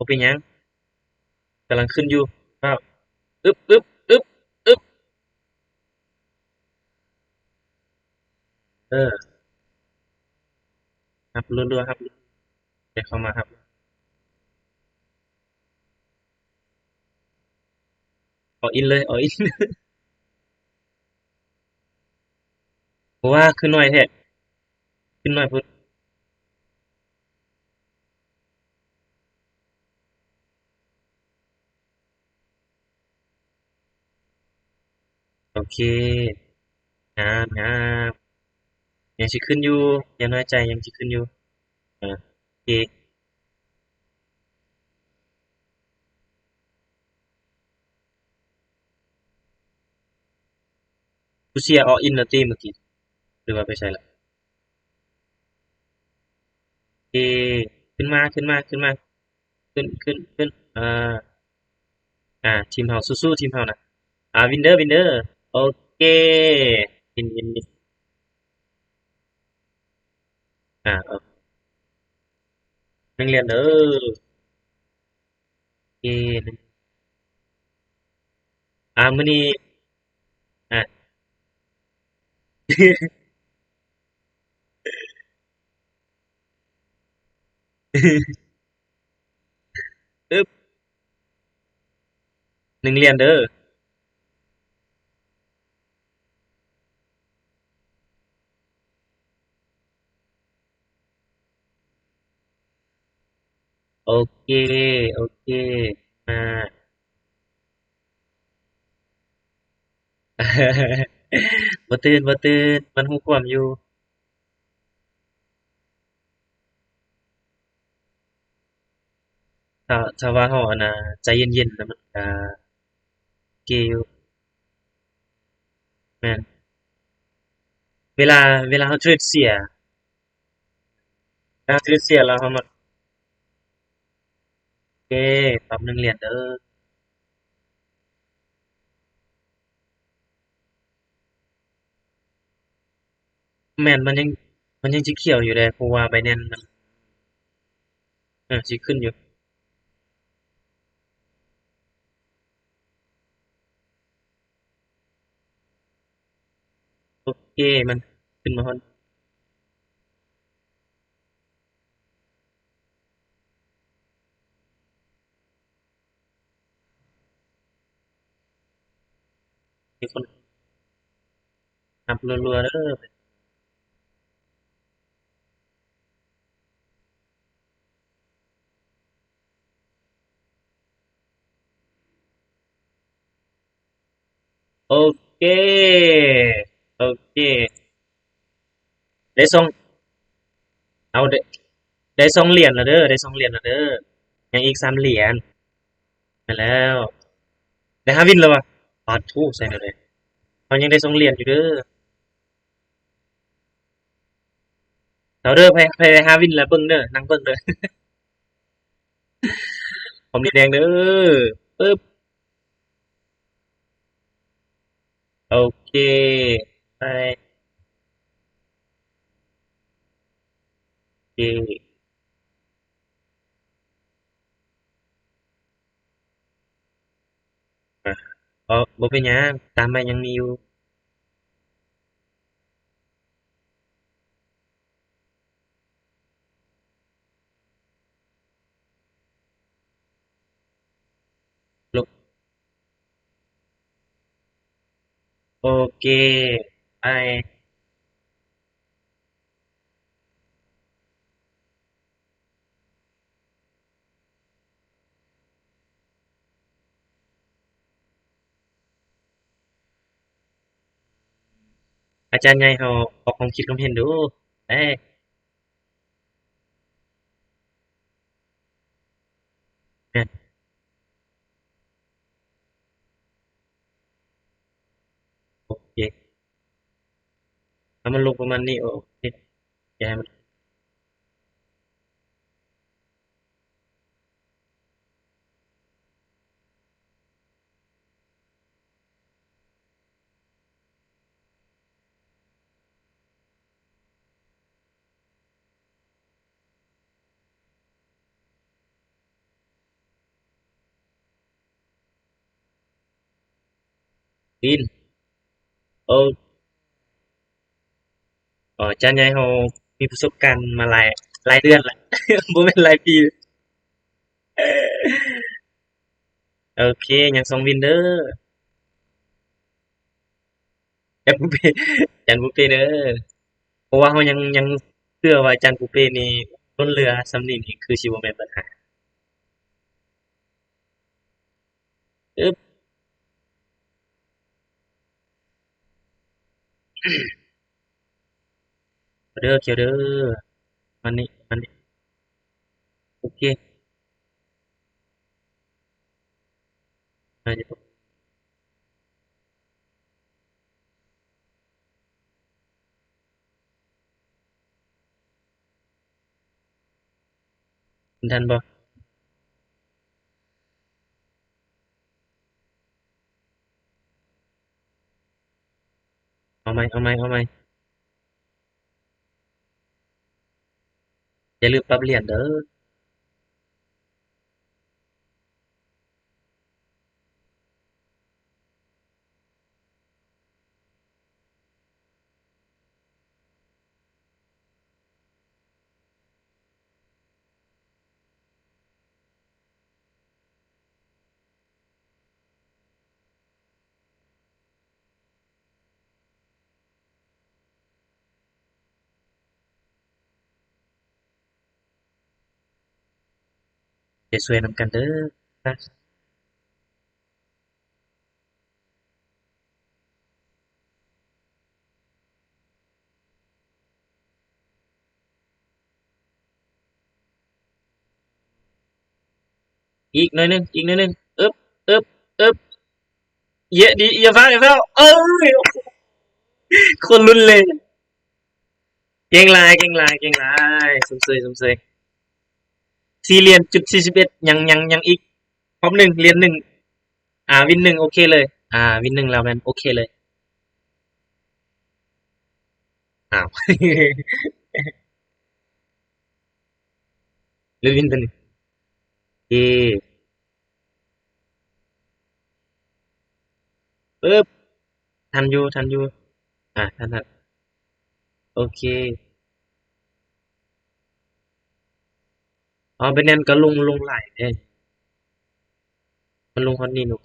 ບໍ່ເປັນຫຍັງ ກຳລັງຂຶ້ນຢູ່. ອ້າວ ອຶບ ອຶບ ອຶບ ອຶບ ເອີ ຮັບ ລັວໆ ຮັບ ໃຫ້ເຂົ້າມາຮັບ ອໍອິນເລີຍ ອໍອິນ ບໍ່ວ່າ ຄືໜ້ອຍແທ້ ຂຶ້ນໜ້ອຍໂພດ. ໂອເຄ ງາມ ງາມ ຍັງຊິຂຶ້ນຢູ່ ຢ່ານ້ອຍໃຈ ຍັງຊິຂຶ້ນຢູ່. ເອີ ໂອເຄ. ຜູ້ເຊຍ ອໍອິນແລ້ວຕິມື້ກີ້ ຫຼືວ່າໄປໃສລະ? ເອ ຂຶ້ນມາ ຂຶ້ນມາ ຂຶ້ນມາ ຂຶ້ນ ຂຶ້ນ ຂຶ້ນ ອ່າ ອ່າ ທີມເຮົາ ສູ້ໆ ທີມເຮົານະ. ອ່າ ວິນເດີ ວິນເດີ ໂອເຄ ວິນ ວິນ ວິນ ອ່າ ເອີ ໜຶ່ງຫຼຽນເດີ. ເອ ໜຶ່ງ ອ່າ ມື້ນີ້ ອ່າ ອຶບ ໜຶ່ງຫຼຽນເດີ. ໂອເຄ ໂອເຄ ມາ ບໍ່ຕື່ນ ບໍ່ຕື່ນ ມັນຮູ້ຄວາມຢູ່. ຖ້າ ຖ້າວ່າເຮົາ ອັນນ່າ ໃຈເຢັນໆ ນະ ມັນກະໂອເຄຢູ່. ແມ່ນ ເວລາ ເວລາເຮົາເທຣດເສຍ ເວລາເທຣດເສຍແລ້ວເຮົາມາ ໂອເຄ ປັບໜຶ່ງຫຼຽນເດີ. ແມ່ນ ມັນຍັງ ມັນຍັງຊິຂຽວຢູ່ເດ້ ເພາະວ່າໄບແນນມັນ ເອີ ຊິຂຶ້ນຢູ່. ໂອເຄ ມັນຂຶ້ນມາຮອດ ມີຄົນຮັບລັວໆເດີ. ໂອເຄ ໂອເຄ ໄດ້ສອງ ເອົາ ໄດ້ ໄດ້ສອງຫຼຽນແລ້ວເດີ ໄດ້ສອງຫຼຽນແລ້ວເດີ ຍັງອີກສາມຫຼຽນ. ແມ່ນແລ້ວ ໄດ້ຫ້າວິນແລ້ວວະ ປາດໂທ້ ໃສ່ແນວໃດ ເຮົາຍັງໄດ້ສອງຫຼຽນຢູ່ເດີ. ເອົາເດີ ໃຜ ໃຜໄດ້ຫ້າວິນແລ້ວເບິ່ງເດີ ນັ່ງເບິ່ງເດີ ຄອມເມັນແດງເດີ. ປຶບ ໂອເຄ ໄປ ເຄ ອ່ະ ເອົາ ບໍ່ເປັນຫຍັງ ຕາມໄປ ຍັງມີຢູ່. ລົບ ໂອເຄ ໄປ. ອາຈານໃຫຍ່ເຮົາອອກຄວາມຄິດຄວາມເຫັນດູເດ້. ແມ່ນ ໂອເຄ ເອົາມັນລົງປະມານນີ້ ໂອເຄ ຢ່າໃຫ້ມັນ ວິນ ໂອ ອໍ ຈານໃຫຍ່ເຮົາມີປະສົບການມາຫຼາຍ ຫຼາຍເດືອນລະ ບໍ່ແມ່ນຫຼາຍປີ. ໂອເຄ ຍັງສອງວິນເດີ. ຈັນປູເປ້ ຈັນປູເປ້ເດີ ເພາະວ່າເຮົາຍັງ ຍັງເຊື່ອວ່າຈັນປູເປ້ນີ້ລົ້ນເຫຼືອສ່ຳນີ້ນີ້ຄືຊິບໍ່ແມ່ນບັນຫາ. ອຶບ ເດີ ຂຽວເດີ ມານີ້ ມານີ້ ໂອເຄ. ທັນບໍ່? ເອົາໃໝ່ ເອົາໃໝ່ ເອົາໃໝ່. ຢ່າລືມປັບຫຼຽນເດີ. ໄປຊ່ວຍນຳກັນເດີ. ອີກໜ້ອຍໜຶ່ງ ອີກໜ້ອຍໜຶ່ງ ອຶບ ອຶບ ອຶບ ເຢະ ດີ ຢ່າຟ້າວ ຢ່າຟ້າວ ເອີຍ ຄົນລຸນແຮງ. ເກັ່ງຫຼາຍ ເກັ່ງຫຼາຍ ເກັ່ງຫຼາຍ ຊົມເຊີຍ ຊົມເຊີຍ. ສີ່ຫຼຽນຈຸດສີ່ສິບເອັດ ຍັງ ຍັງ ຍັງອີກຮອບໜຶ່ງ ຫຼຽນໜຶ່ງ ອາ ວິນໜຶ່ງ ໂອເຄເລີຍ ອາ ວິນໜຶ່ງແລ້ວແມ່ນໂອເຄເລີຍ. ອ້າວ ເລີຍວິນຕົວນີ້ ເອ ປຶບ ທັນຢູ່ ທັນຢູ່ ອາ ທັນ ທັນ ໂອເຄ. ອໍ ເປັນແນວນັ້ນກໍລົງ ລົງຫຼາຍເດ້ ມັນລົງຮອດນີ້ເນາະ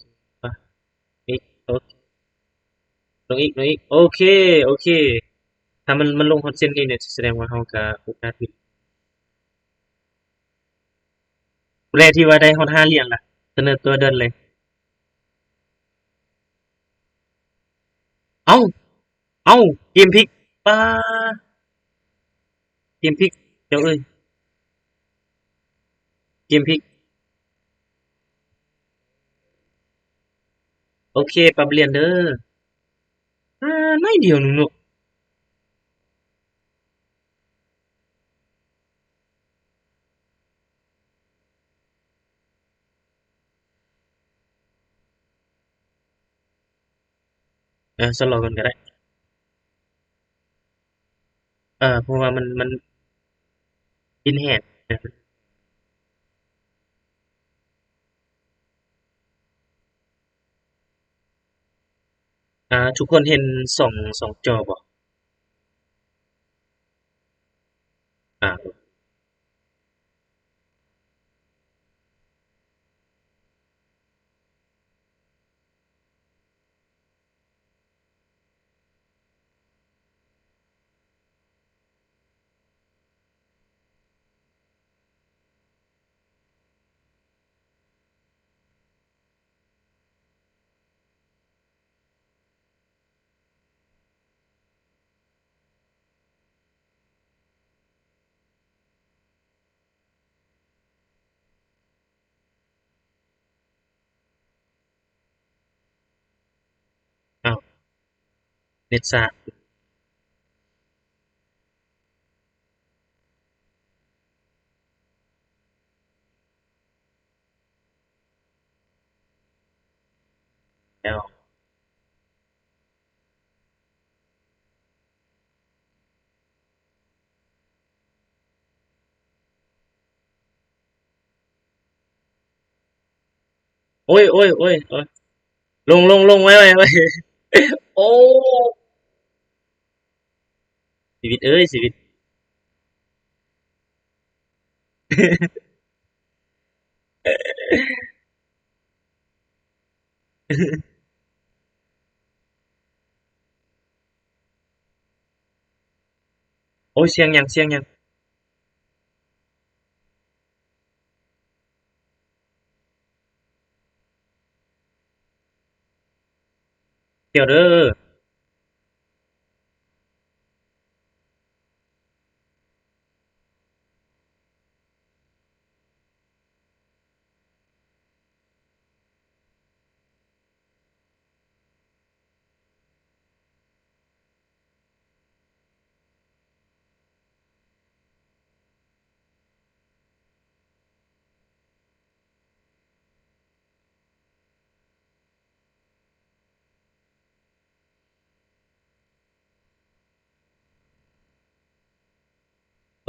ອີກ ໂອເຄ ລົງອີກ ລົງອີກ ໂອເຄ ໂອເຄ. ຖ້າມັນ ມັນລົງຮອດເສັ້ນນີ້ນີ້ ສະແດງວ່າເຮົາກໍໂອກາດວິນ. ຜູ້ໃດທີ່ວ່າໄດ້ຮອດຫ້າຫຼຽນລະ ສະເໜີຕົວດ່ວນເລີຍ. ເອົ້າ ເອົ້າ ເກມພິກ ປາ ເກມພິກ ເຈົ້າເອີຍ ເກມພິກ. ໂອເຄ ປັບຫຼຽນເດີ ອາ ໜ້ອຍດຽວໜຶ່ງເນາະ. ເອີ ຊະລໍກ່ອນກໍໄດ້ ເອີ ເພາະວ່າມັນ ມັນ ດິນແຫ້ງ. ອາ ທຸກຄົນເຫັນສອງ ສອງຈໍບໍ່? ອາ ອ້າວ ເນັດຊ້າແລ້ວ. ໂອ້ຍ ໂອ້ຍ ໂອ້ຍ ໂອ້ຍ ລົງ ລົງ ລົງ ໄວ ໄວ ໄວ. ໂອ້ ຊີວິດເອີຍ ຊີວິດ. ໂອ້ຍ ສຽງຫຍັງ ສຽງຫຍັງ? ທ່ຽວເດີ.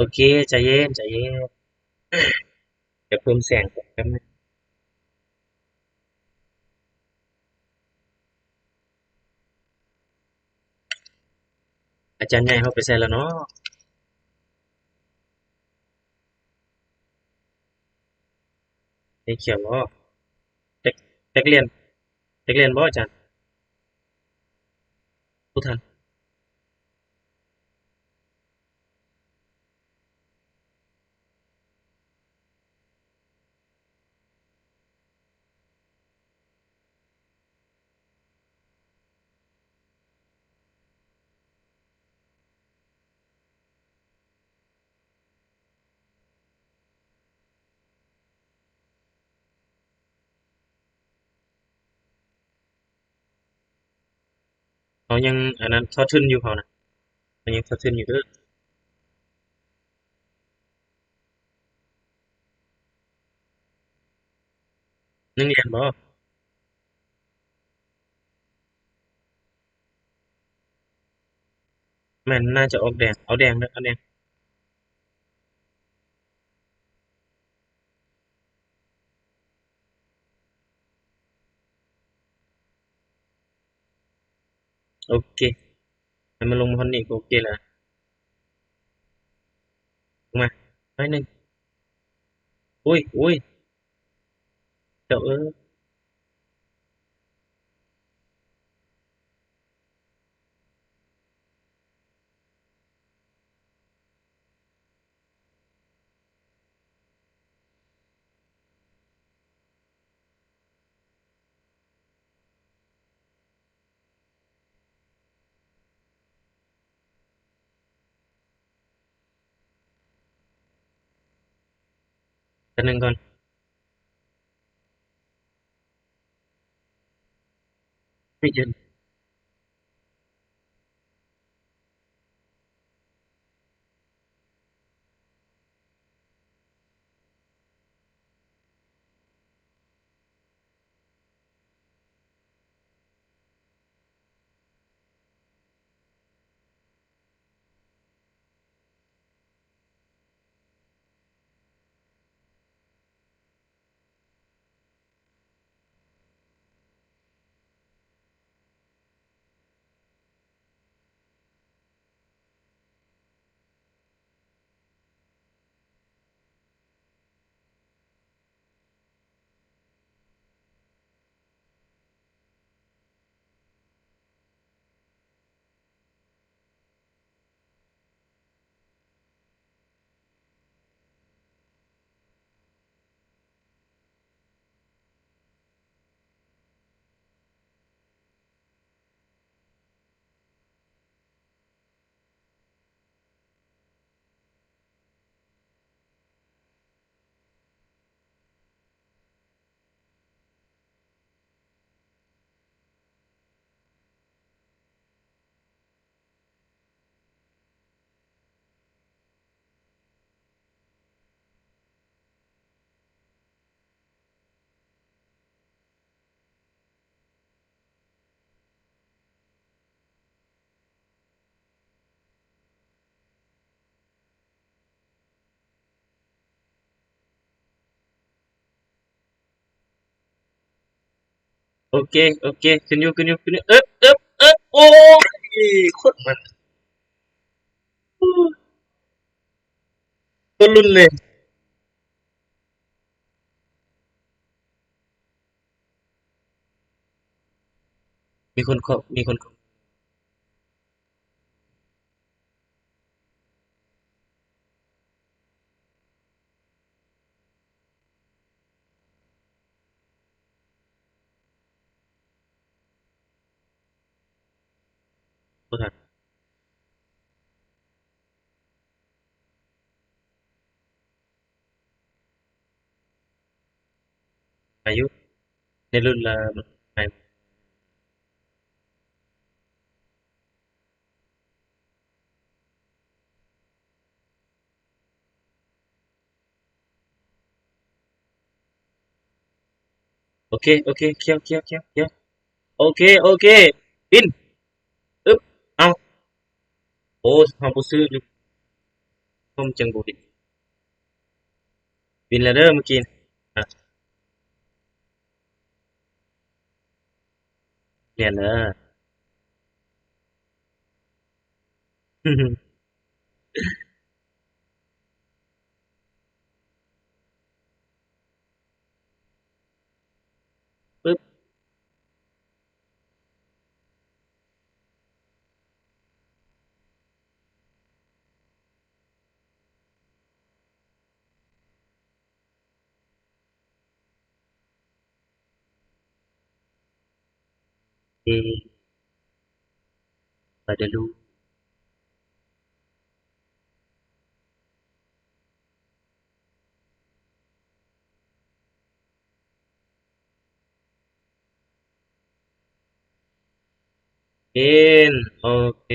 ໂອເຄ ໃຈເຢັນ ໃຈເຢັນ. ດຽວເພີ່ມແສງກ່ອນແປັບໜຶ່ງ. ອາຈານໃຫຍ່ເຮົາໄປໃສລະເນາະ? ໄດ້ຂຽນບໍ່? ຈັກ ຈັກລຽນ ຈັກລຽນບໍ່ອາຈານ? ບໍ່ທັນ. ເຮົາຍັງອັນນັ້ນ ເຂົ້າທຶນຢູ່ເຮົານະ ເຮົາຍັງເຂົ້າທຶນຢູ່ເດີ. ຍັງລຽນບໍ່? ແມ່ນ ໜ້າຈະອອກແດງ ເອົາແດງເດີ ເອົາແດງ. ໂອເຄ ໃຫ້ມັນລົງມາຮອດນີ້ກໍໂອເຄແລ້ວ. ລົງມາໜ້ອຍໜຶ່ງ. ໂອ້ຍ ໂອ້ຍ ເຈົ້າເອີຍ. ແປັບໜຶ່ງກ່ອນ. ໂອເຄ ໂອເຄ ຂຶ້ນຢູ່ ຂຶ້ນຢູ່ ຂຶ້ນຢູ່ ເອີບ ເອີບ ເອີບ. ໂອ້ຍ ໂຄດມັນ ໂຄດລຸ້ນເລີຍ. ມີຄົນເຄາະ ມີຄົນເຄາະ. ບໍ່ທັນ. ອາຍຸ ໃນລຸ້ນລະ ໂອເຄ ໂອເຄ ຂຽວ ຂຽວ ຂຽວ ຂຽວ. ໂອເຄ ໂອເຄ ບິນ. ອຶບ ເອົາ ໂອ້ ເຮົາບໍ່ຊື້ຢູ່ ຜົມຈັ່ງບໍ່ບິນ. ບິນແລ້ວເດີມື້ກີ້ ອະ ແລ່ນເດີ. ປຶບ. ເອ ໄປເດີລູກ. ເອນ ໂອເຄ.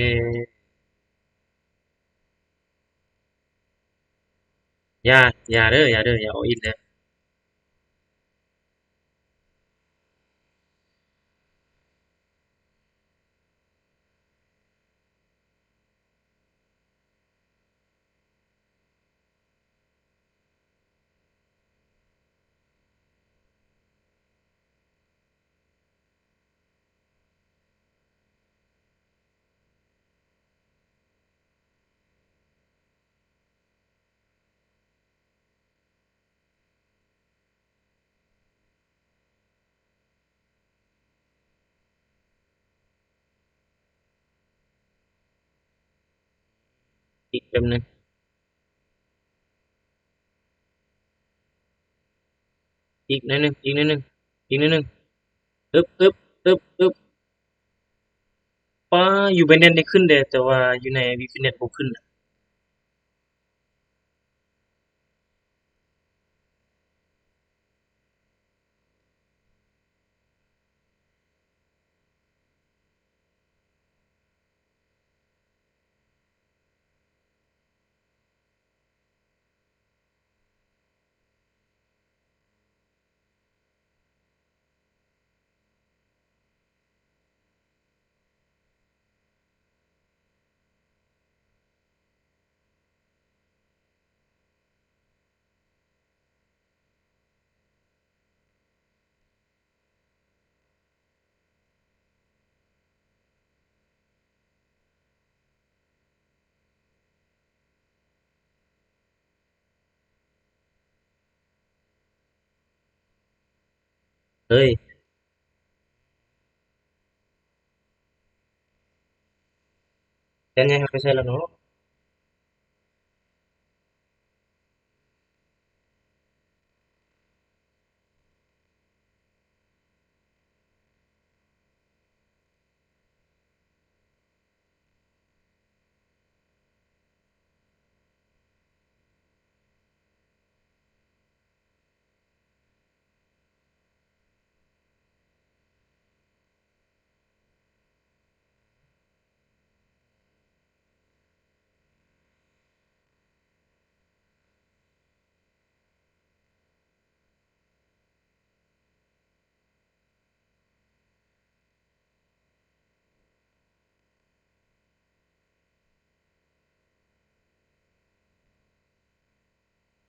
ຢ່າ ຢ່າເດີ ຢ່າເດີ ຢ່າ all in ເດີ. ອີກແປັບໜຶ່ງ ອີກໜ້ອຍໜຶ່ງ ອີກໜ້ອຍໜຶ່ງ ອີກໜ້ອຍໜຶ່ງ. ອຶບ ອຶບ ອຶບ ອຶບ. ປ້າ ຢູ່ Binance ນີ້ຂຶ້ນເດ້ ແຕ່ວ່າຢູ່ໃນ VPNet ບໍ່ຂຶ້ນ. ເຮີ້ຍ ແຕ່ໃຫຍ່ເຮົາໄປໃສແລ້ວເນາະ?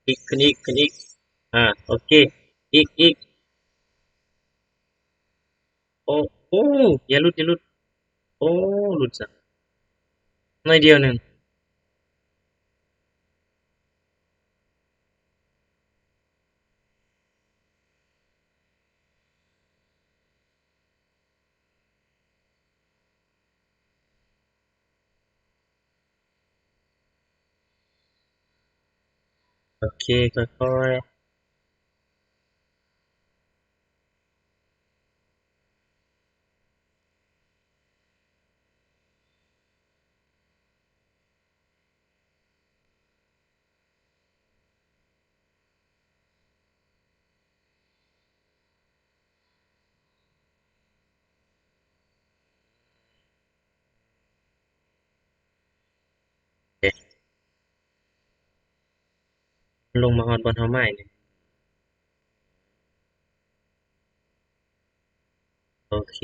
ອີກ ຂຶ້ນອີກ ຂຶ້ນອີກ. ອາ ໂອເຄ ອີກ ອີກ. ໂອ້ ໂອ້ ຢ່າຫຼຸດ ຢ່າຫຼຸດ. ໂອ້ ຫຼຸດຊະໜ້ອຍດຽວໜຶ່ງ. ໂອເຄ ຄ່ອຍໆ. ລົງມາຮອດບ່ອນເຮົາໝາຍນີ້. ໂອເຄ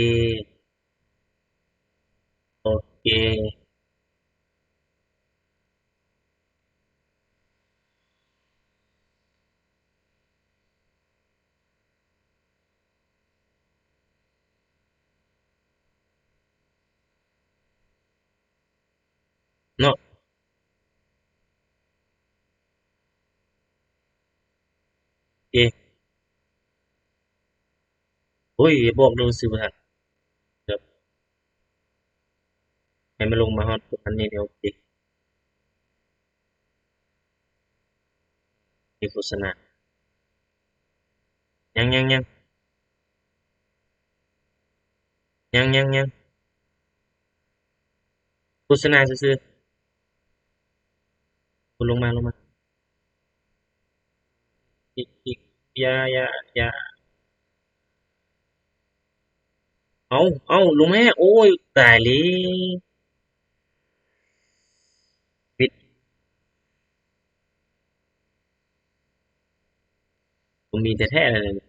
ໂອເຄ. ເນາະ ເອ ໂອ້ຍ ບອກເດີຊື່ບໍ່ທັນ ແບບ ໃຫ້ມັນລົງມາຮອດອັນນີ້ ໂອເຄ. ມີໂຄສະນາ ຍັງໆໆ ຍັງໆໆ ໂຄສະນາຊື່ໆ. ລົງມາ ລົງມາ ອີກ ອີກ ຢ່າ ຢ່າ ຢ່າ. ເອົາ ເອົາ ລົງແມ້. ໂອ້ຍ ຕາຍແລ້ວ ວິດ ບໍ່ມີແທ້ໆ ແລ້ວນີ້.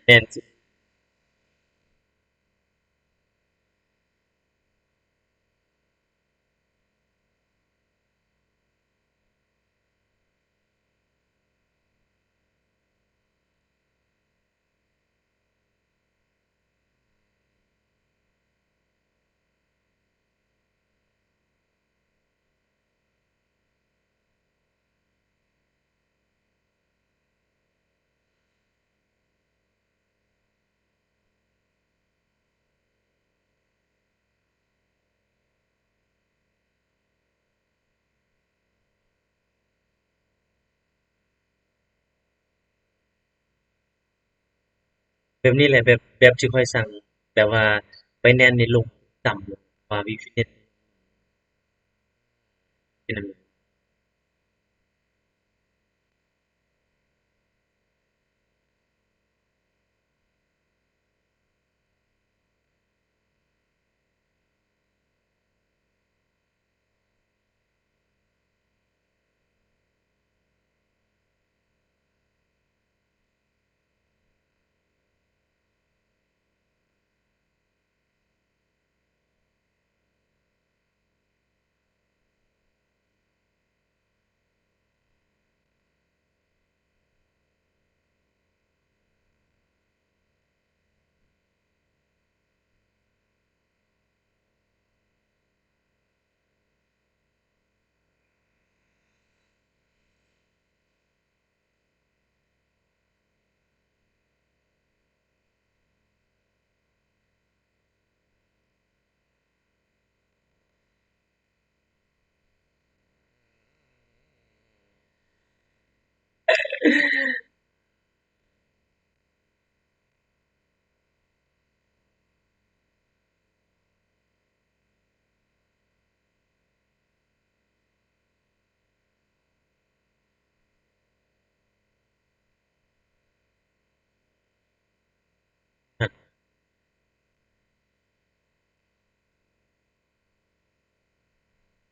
ແມ່ນ. ແບບນີ້ແຫຼະ ແບບ ແບບທີ່ຂ້ອຍສັ່ງ ແຕ່ວ່າໄບແນນນີ້ລົງຕ່ຳ ວ່າວິດເນັດ ເປັນຫຍັງ?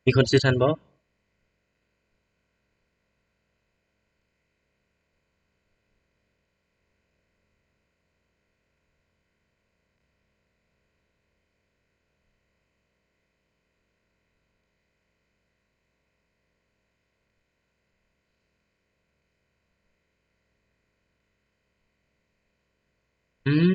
ມີຄົນຊື່ທັນບໍ່? ອືມ.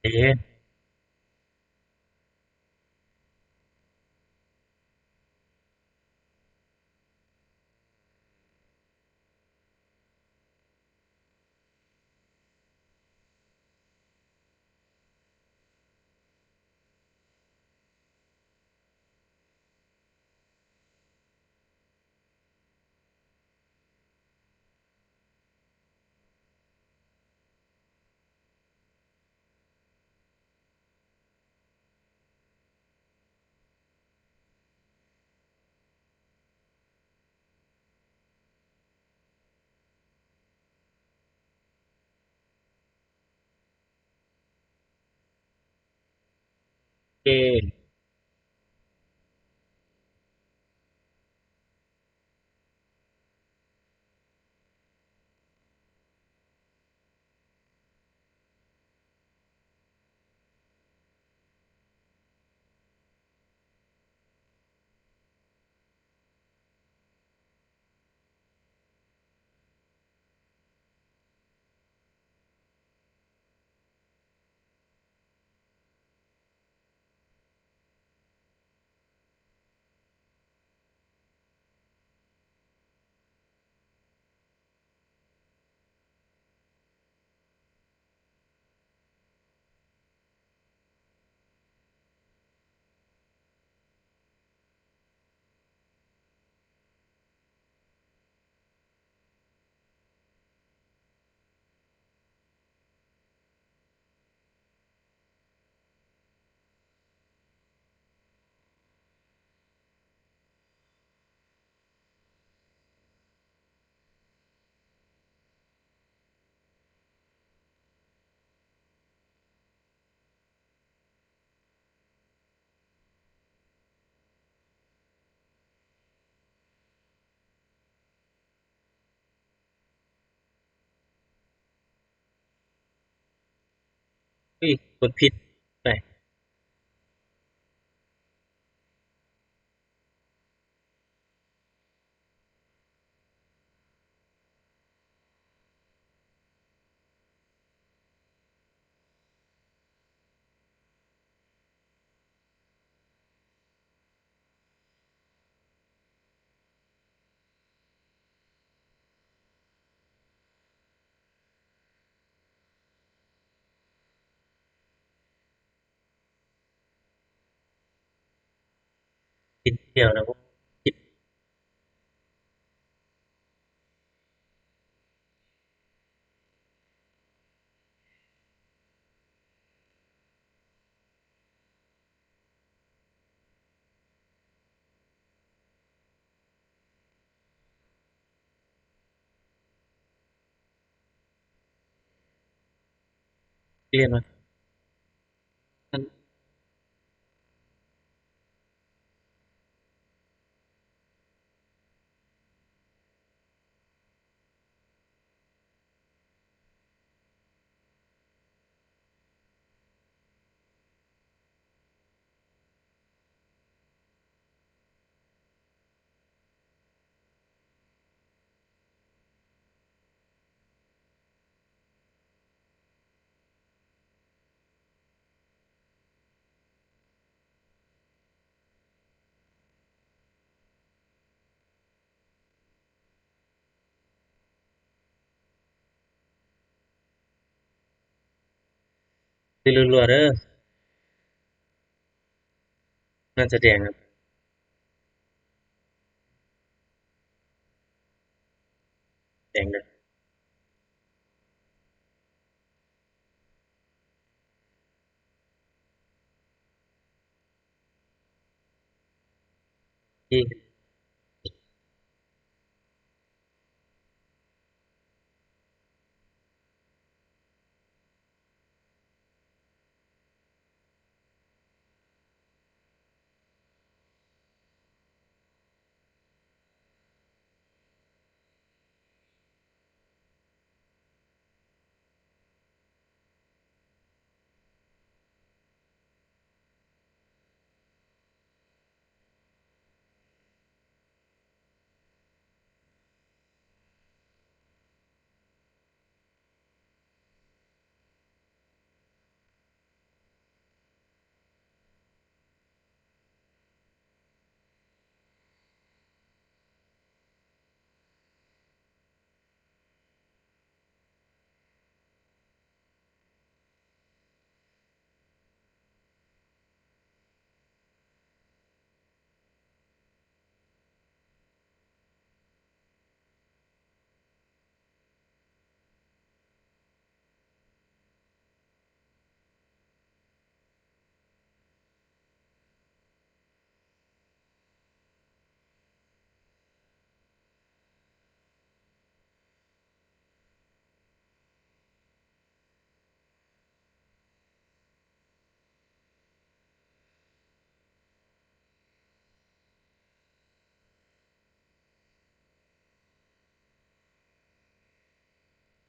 ເອ. ເກ. ເອີຍ ກົດຜິດໄປ. ຮຽນວ່າ ຕິດລັວໆເດີ. ໜ້າຈະແດງ ແດງເດີ.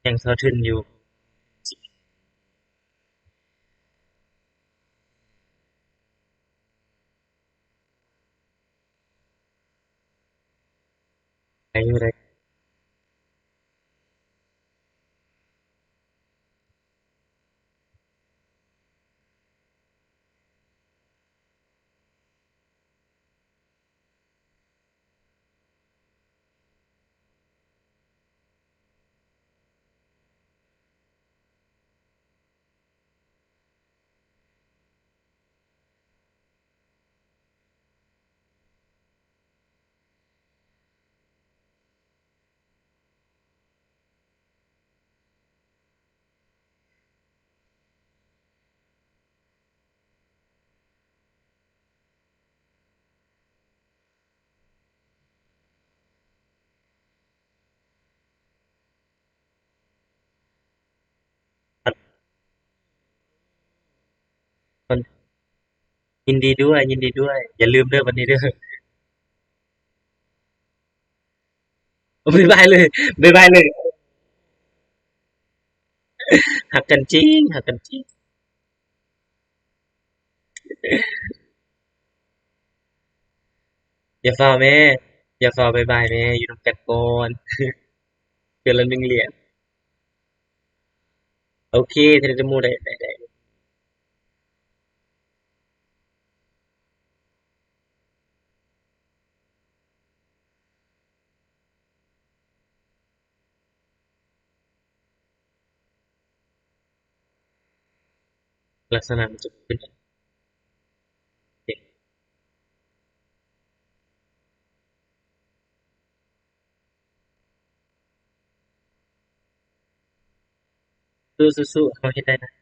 ຍັງເຂົ້າເຖິງຢູ່. ໄດ້ຢູ່ ໄດ້. ຍິນດີດ້ວຍ ຍິນດີດ້ວຍ. ຢ່າລືມເດີ ວັນນີ້ເດີ. ບາຍບາຍເລີຍ ບາຍບາຍເລີຍ. ຮັກກັນຈິງ ຮັກກັນຈິງ. ຢ່າຟ້າວແມ່ ຢ່າຟ້າວບາຍບາຍແມ່ ຢູ່ນຳກັນກ່ອນ ເທື່ອລະໜຶ່ງຫຼຽນ. ໂອເຄ ເທເລໂມ ໄດ້ ໄດ້ ໄດ້. ລັກສະນະມັນຈະຂຶ້ນ ສູ້ໆ ເຮົາເຮັດໄດ້ນະ. ເ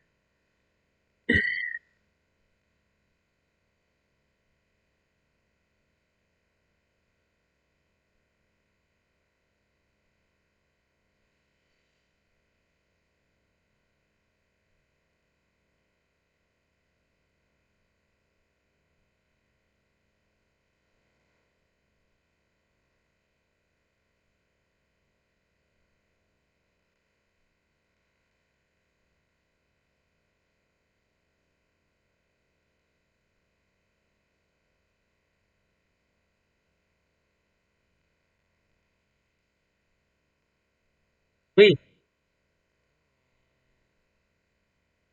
ອຸ້ຍ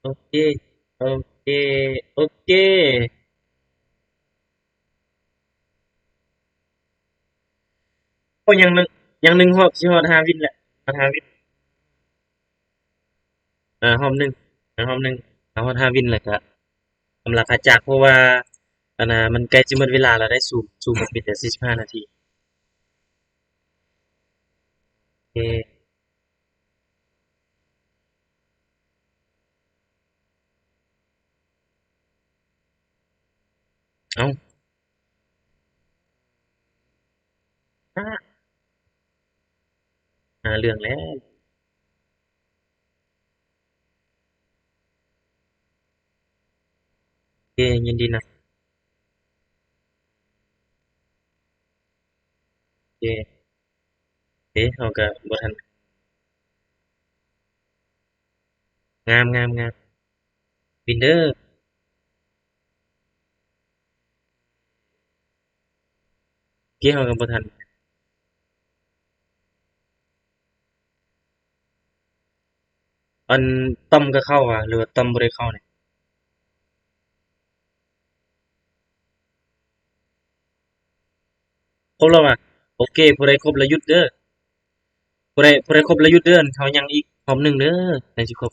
ໂອເຄ ໂອເຄ ໂອເຄ. ໂອ້ ຍັງໜຶ່ງ ຍັງໜຶ່ງຮອບ ຊິຮອດຫ້າວິນແຫຼະ ຮອດຫ້າວິນ. ເອີ ຮອບໜຶ່ງ ຮອບໜຶ່ງ ເຮົາຮອດຫ້າວິນແລ້ວກະ ອຳລາພາຈາກ ເພາະວ່າ ອັນນ່າ ມັນໃກ້ຊິໝົດເວລາແລ້ວໄດ໋ ຊູມ ຊູມເປັນແຕ່ສີ່ສິບຫ້ານາທີ. ເອ ເອົ້າ. ຫາເລື່ອງແລ້ວ. ເຄ ຍິນດີນຳ. ເຄ ເອ ເຮົາກະບໍ່ທັນ ງາມ ງາມ ງາມ. ວິນເດີ ເກມເຮົາກະບໍ່ທັນ ອັນ ຕ້ອມກະເຂົ້າຫວາ ຫຼືວ່າຕ້ອມບໍ່ໄດ້ເຂົ້ານີ້? ຄົບແລ້ວຫວາ? ໂອເຄ ຜູ້ໃດຄົບລະຢຸດເດີ ຜູ້ໃດ ຜູ້ໃດຄົບລະຢຸດເດີ ເຮົາຍັງອີກຮອບໜຶ່ງເດີ ຈັ່ງຊິຄົບ.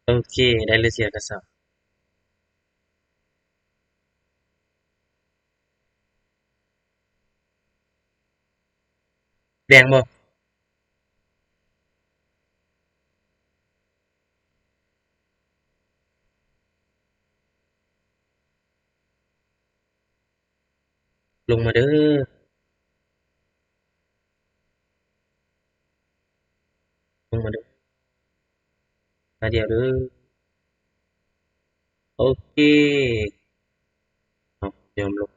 ໂອເຄ ໄດ້ເລີຍ ເສຍກະສັບ. ແດງບໍ່? ລົງມາເດີ ລົງມາເດີ ມາດຽວເດີ. ໂອເຄ ເອົາ ຍອມລົງ.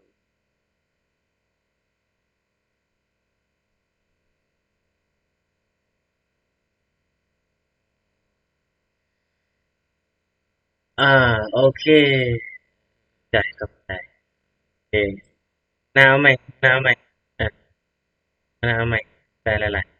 ອ່າ ໂອເຄ ຂອບໃຈ ຂອບໃຈ. ເອ ໜ້າເອົາໃໝ່ ໜ້າເອົາໃໝ່ ອ່າ ໜ້າເອົາໃໝ່ ໄດ້ແລ້ວລະ.